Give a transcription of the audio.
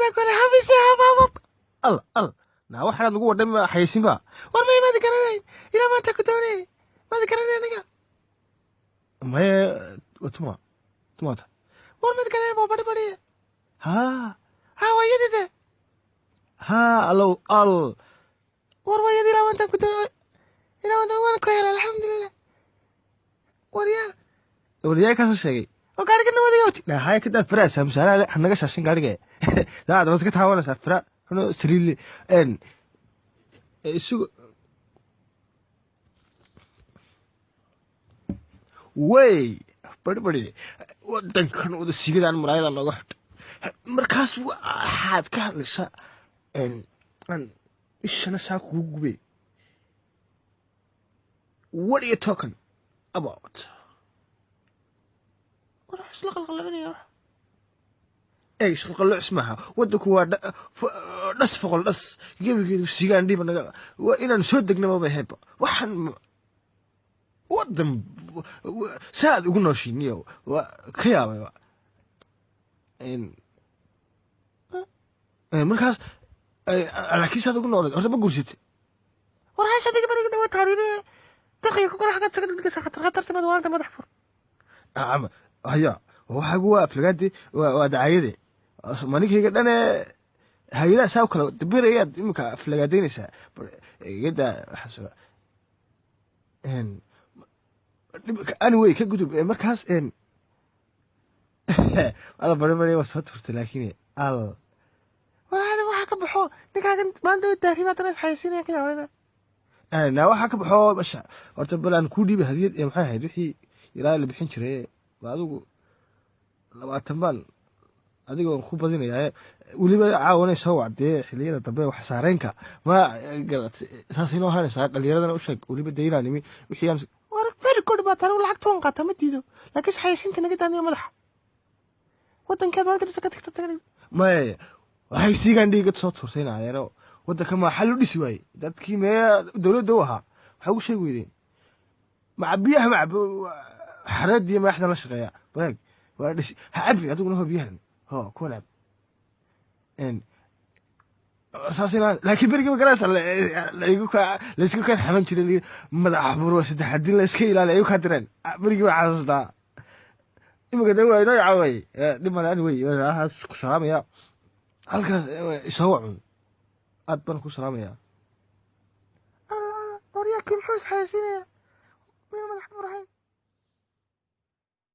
maanta kale habise hababab al al naa waxaanaad nagu wadhay ma xayeysiin ba? War may, maadi garanay, ilaa maanta ku doonay, maadi garanay aniga. Maye, tuma tumaata. War maad garanay, baa bari bari. Ha ha, waa yadide. Ha, alow al. War waa yadi, ilaa maanta ku doonay, ilaa maanta waan ku helay, alxamdulilah. War yaa, war yaa kasoo sheegay oo gaariga nawadiga wati haya kadaa fira saamsaana hanaga shaashin gaariga daad waad ka taawanaysaa fira xuno saliidle n isugu wey bari bari. Wadankan wada sigadaan muraayada nooga xidho. Markaas waxaad ka hadlaysaa aan ishana saa kugu gube. What are you talking about? War wax isla qalqaloocinaya, wax eeg isqalqaloocis maaha. Wadanku waa dhas foqol dhas gebigeedu sigaan dhiba naga. Waa inaan soo degnaba bay ahaydba. Waxaan wadan saad ugu nooshiiniyo waa ka yaabay. Markaas laakiin saad ugu nooled horta ma guursatay? War haysa diga bariga dhawa taariire daqiiqa ku kala xaga taga khatar khatar waanta madax fur ama haya. Waxaagu waa aflagaadi, waa dacaayade. Maninkayga dhane hay-adaha saa u kala dabirayaad iminka aflagaadaynaysaa igada waxaas. Anyway, ka gudub. Markaas ala bari bari waa soo turtay, laakiin al walaali waxaa ka baxo ninkaagan maanta taariib haddana isxayeysiinaya ka yaabana na waxaa ka baxo masha. Horta bal aan kuu dhiibay hadiyad ee maxay ahayd wixii ilaa la bixin jiray? Waa adigu 20 baan adiga waan ku badinayaa. Weliba caawanay soo wacdee xiliyada dambe wax saareynka ma garatay? Saas inoo hanaysaa. Dhalinyaradana u sheeg weliba dee inaan imi wixii aan. War very good baa tani, lacagta waan qaataa, ma diido, laakiin isxayeysiinta naga daaniyo madaxa wadankeed maalinta dhisa ka tagta tagay. Maya, waxay siigaan dhiiga soo tuurtay adeero. Wadanka ma xal u dhisi waayey? Dadkii mee dowladda u ahaa waxaa ugu sheegi weydeen maca biyaha maca xareediyo madaxdan la shaqeeya wanaag waa dhisi. Ha cabi adiguna, ho biyahan, ho kuwan cab saas inaa. Laakiin berigi magaraysa laigu ka laysku kan xaman jiray madax bur waa saddex hadii la iska ilaaliyo igu kaa direen berigi waa xasuustaa. Imika de waa inoo caaway dhib male. Anyway, ku salaamaya halkaas isoo wacun, aad baan ku salaamaya. Waryaakii muxuu isxayeysiinaya?